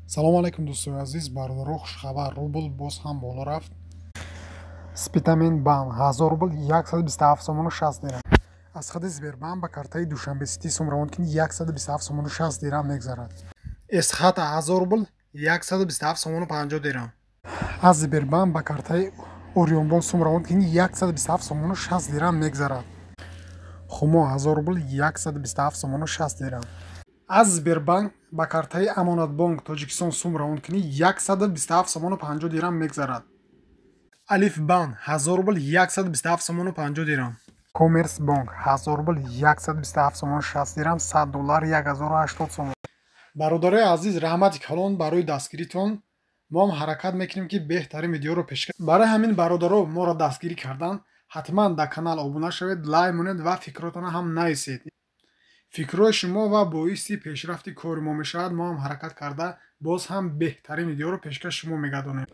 Салому алайкум, дӯстони азиз, бародаро, хушхабар: рубл боз ҳам боло рафт. Спитамен Банк 1000 рубл 127 сомону 60 дирам. Аз худи Сбербанк ба картаи Душанбе Сити сум равон кунӣ, 127 сомону 60 дирам мегзарад. Эсхата 1000 рубл 127 сомону 50 дирам. Аз Сбербанк ба картаи Орионбонк сум равон кунӣ, 127 сомону 60 дирам мегзарад. Хумо 1000 рубл 127 сомону 60 дирам. Аз Сбербанк ба картаи Амонатбонк Тоҷикистон сум равон кунӣ, 127 сомону 50 дирам мегзарад. Алифбанк 1000 рубл 127 сомону 50 дирам. Коммерсбонк 1000 рубл 127 сомону 60 дирам, 100 доллар 1080 сомон. Бародарои азиз, раҳмати калон барои дастгиритон. Мо ҳам ҳаракат мекунем, ки беҳтарин видеоро пешкаш. Барои ҳамин, бародаро, моро дастгирӣ кардан ҳатман дар канал обуна шавед, лайк монед ва фикротонро ҳам нависед. Фикрҳои шумо ва боиси пешрафти кори мо мешавад. Мо ҳам ҳаракат карда, боз ҳам беҳтарин видеоро пешкаш шумо мегардонем.